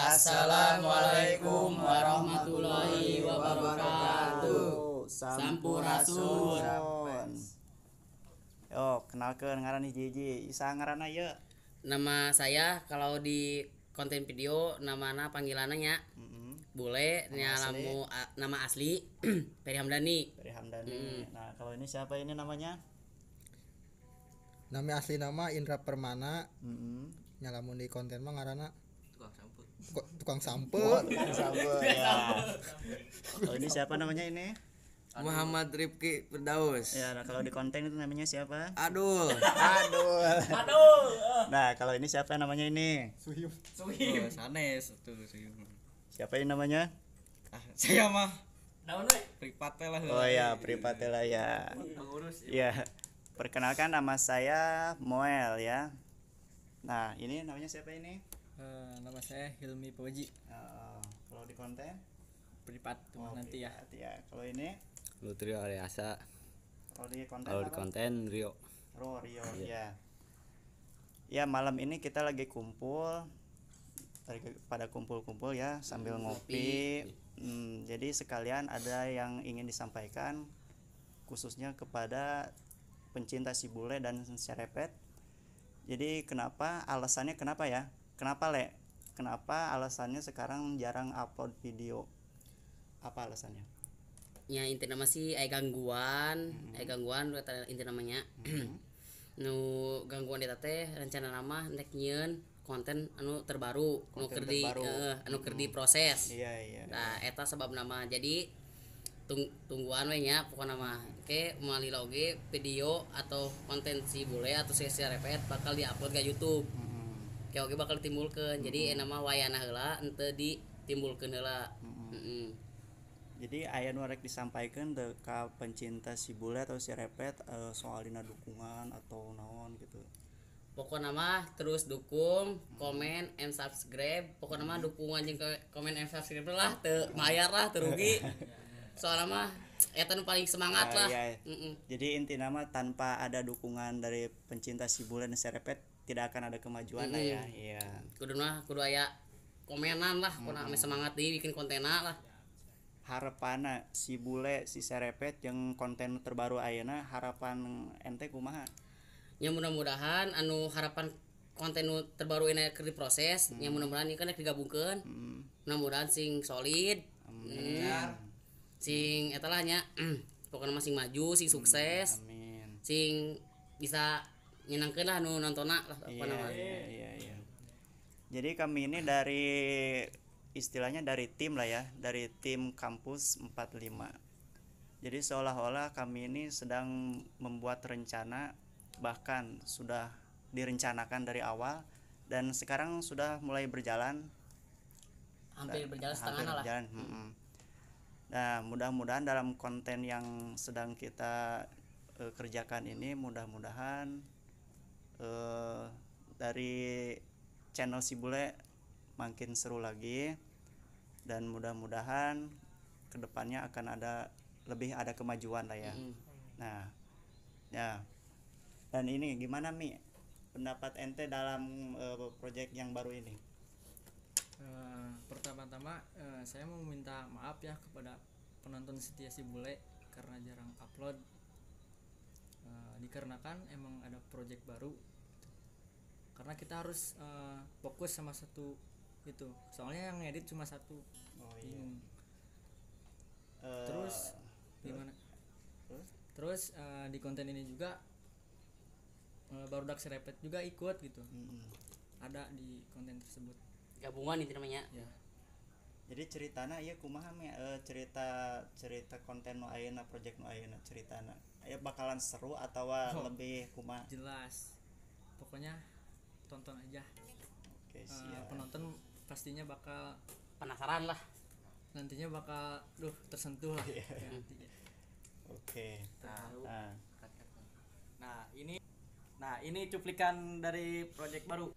Assalamualaikum warahmatullahi wabarakatuh. Sampurasun. Yo, kenalkeun ngaran hiji-hiji. Isa ngaranna ieu? Nama saya kalau di konten video namana panggilannya Bule, nyalamu nama asli Peri Hamdani. Peri Hamdani. Nah, kalau ini siapa ini namanya? Nama asli nama Indra Permana. Nyalamun di konten mah ngaranna tukang sampeu. Tukang sampeu. Oh, tukang sampeu ya. Kalau ini siapa namanya ini? Muhammad Rifki Firdaus. Ya, nah, kalau di konten itu namanya siapa? Adul. Adul. Adul. Nah, kalau ini siapa namanya ini? Suhim. Suhim. Oh, sanes tuh Suhim. Siapa ini namanya? Ah, saya mah. Naon we? Pripate lah. Oh ya, Pripate lah ya. Pengurus. Ya. Perkenalkan nama saya Moel ya. Nah, ini namanya siapa ini? Nama saya Hilmi Fauji. Kalau di konten? Privat oh, nanti ya. Ya. Kalau ini? Lutrio Ariasa. Kalau di konten? Kalau di konten Rio. Oh, Rio ya. Ya, malam ini kita lagi kumpul pada kumpul-kumpul ya sambil ngopi. Jadi sekalian ada yang ingin disampaikan khususnya kepada pencinta si bule dan serepet. Jadi kenapa alasannya kenapa ya? Kenapa Le? Kenapa alasannya sekarang jarang upload video? Apa alasannya? Ya intinya masih aya gangguan, aya gangguan inti namanya. Nu gangguan eta teh rencana nama nek nyieun konten anu terbaru, nu keur di anu keur diproses. Iya, iya. Nah, eta sebab nama. Jadi tungguan we nya pokona mah. Oke, melalui oge video atau konten si bule atau si serepet bakal diupload ke YouTube. Oke, oge bakal ditimbulkeun. Jadi eta mah wayana heula henteu ditimbulkeun heula. Jadi aya nu rek disampaikan teu ka pencinta si bule atau si repet soal dina dukungan atau naon gitu. Pokokna mah terus dukung, komen, and subscribe. Pokokna mah dukungan jeung komen and subscribe lah teu mayar lah teu rugi. Soalna mah eta nu paling semangat lah. Iya. Jadi intina mah tanpa ada dukungan dari pencinta si bule dan si repet tidak akan ada kemajuan lah ya. Iya. Kudu mah kudu aya komenan lah, pokokna ame semangat deui bikin kontenna lah. Harapanna si bule si serepet yang konten terbaru ayeuna harapan ente kumaha? Ya mudah-mudahan anu harapan konten nu terbaru ini keur diproses, ya mudah-mudahan ieu kan digabungkeun. Mudah-mudahan sing solid. Sing eta lah nya. Pokona mah sing maju, sing sukses. Amin. Sing bisa nyenangkeun lah nu nontonna lah pokona mah. Iya. Jadi kami ini dari istilahnya dari tim lah ya, dari tim kampus 45. Jadi seolah-olah kami ini sedang membuat rencana, bahkan sudah direncanakan dari awal dan sekarang sudah mulai berjalan. Hampir berjalan setengah lah. Nah, mudah-mudahan dalam konten yang sedang kita kerjakan ini mudah-mudahan dari channel si bule makin seru lagi dan mudah-mudahan kedepannya akan ada lebih ada kemajuan lah ya. Nah, ya. Dan ini gimana Mi pendapat ente dalam proyek yang baru ini? Pertama-tama saya mau minta maaf ya kepada penonton setia si bule karena jarang upload. Dikarenakan emang ada proyek baru. Karena kita harus fokus sama satu itu, soalnya yang ngedit cuma satu. Oh, iya. Terus gimana? Terus di konten ini juga barudak serepet juga ikut gitu. Ada di konten tersebut. Gabungan itu namanya. Ya. Jadi ceritana ieu kumaha mi cerita cerita konten nu ayeuna project nu ayeuna ceritana. Aya bakalan seru atawa lebih kumaha? Jelas. Pokoknya tonton aja. Oke, siap. Penonton pastinya bakal penasaran lah. Nantinya bakal tersentuh lah. Yeah. Oke. Nah, ini cuplikan dari project baru.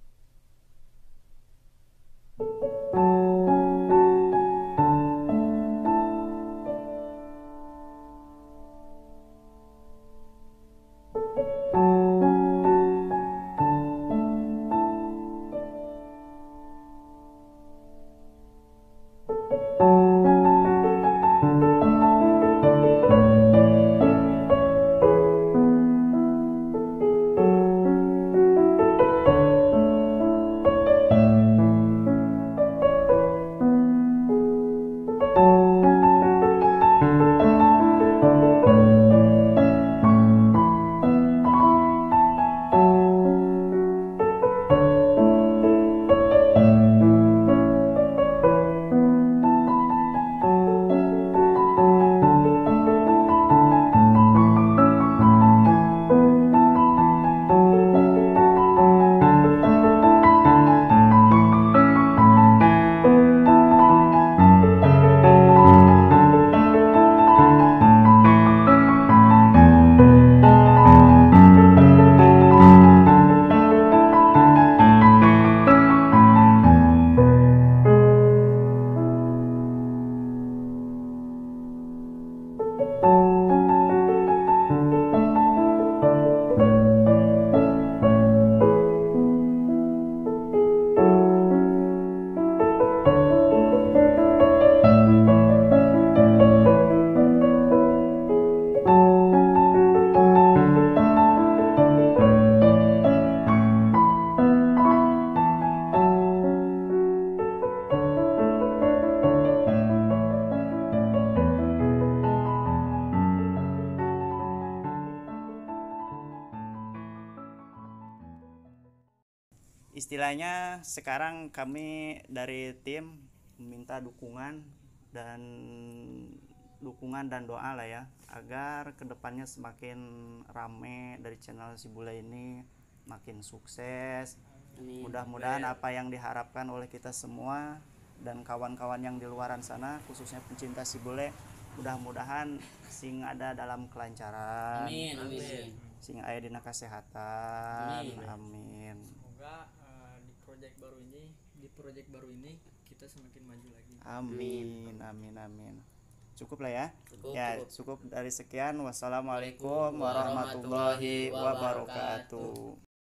Istilahnya sekarang kami dari tim meminta dukungan dan doa lah ya, agar kedepannya semakin rame dari channel si Bule ini, makin sukses. Amin. Mudah-mudahan apa yang diharapkan oleh kita semua dan kawan-kawan yang di luaran sana, khususnya pencinta si Bule, mudah-mudahan sing ada dalam kelancaran. Amin, amin. Sing aya dina kesehatan. Amin. Amin. Semoga di project baru ini kita semakin maju lagi. Amin, amin, amin. Cukup lah ya. Cukup, Ya, cukup. cukup dari sekian. Wassalamualaikum warahmatullahi wabarakatuh.